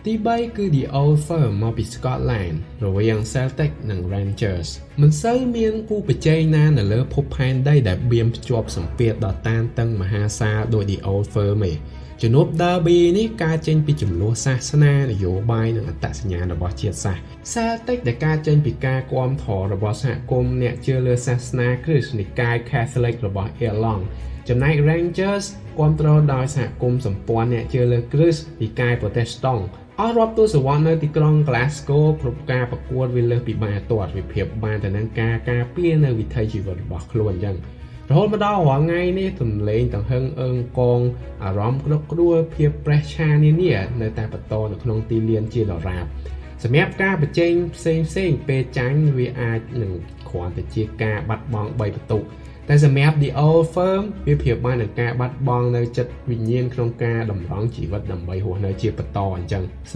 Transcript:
ទី3គឺ The Old Firm មកពី Scotland រវាង Celtic និង Rangers មិនសូវមានគូប្រជែងណានៅលើភពផែនដីដែលបៀមភ្ជាប់សម្ពាធដ៏តានតឹងមហាសាលដូច The Old Firm ទេ។ជំនួប Derby នេះកើតចេញពីជម្លោះសាសនានយោបាយនិងអត្តសញ្ញាណរបស់ជាតិសាសន៍ Celtic ដែលកើតចេញពីការគាំទ្ររបស់សហគមន៍អ្នកជឿលើសាសនាគ្រិស្តនិកាយ Catholic របស់អៀរឡង់ចំណែក Rangers គាំទ្រដោយសហគមន៍សម្ព័ន្ធអ្នកជឿលើគ្រិស្តនិកាយប្រូតេស្តង់អស់រាប់ទសវត្សរ៍នៅទីក្រុង Glasgow គ្រប់ការប្រកួតវាលើសពីបាល់ទាត់វាប្រៀបបានទៅនឹងការការពារនៅវិថីជីវិតរបស់ខ្លួនអញ្ចឹងរហូតមកដល់រាល់ថ្ងៃនេះទំលេងតង្ហឹងអើងកងអារម្មណ៍ក្រឹកក្តួលភាពប្រេះឆានានានៅតែបន្តនៅក្នុងទីលានជាដរាបសម្រាប់ការបញ្ចេញផ្សេងផ្សេងពេលចាញ់វាអាចនឹងគ្រាន់តែជាការបាត់បង់3បន្ទុកតែសម្រាប់ The Old Firm វាប្រៀបបាននឹងការបាត់បង់នៅចិត្តវិញ្ញាណក្នុងការតម្រង់ជីវិតដើម្បីរស់នៅជាបន្តអញ្ចឹង។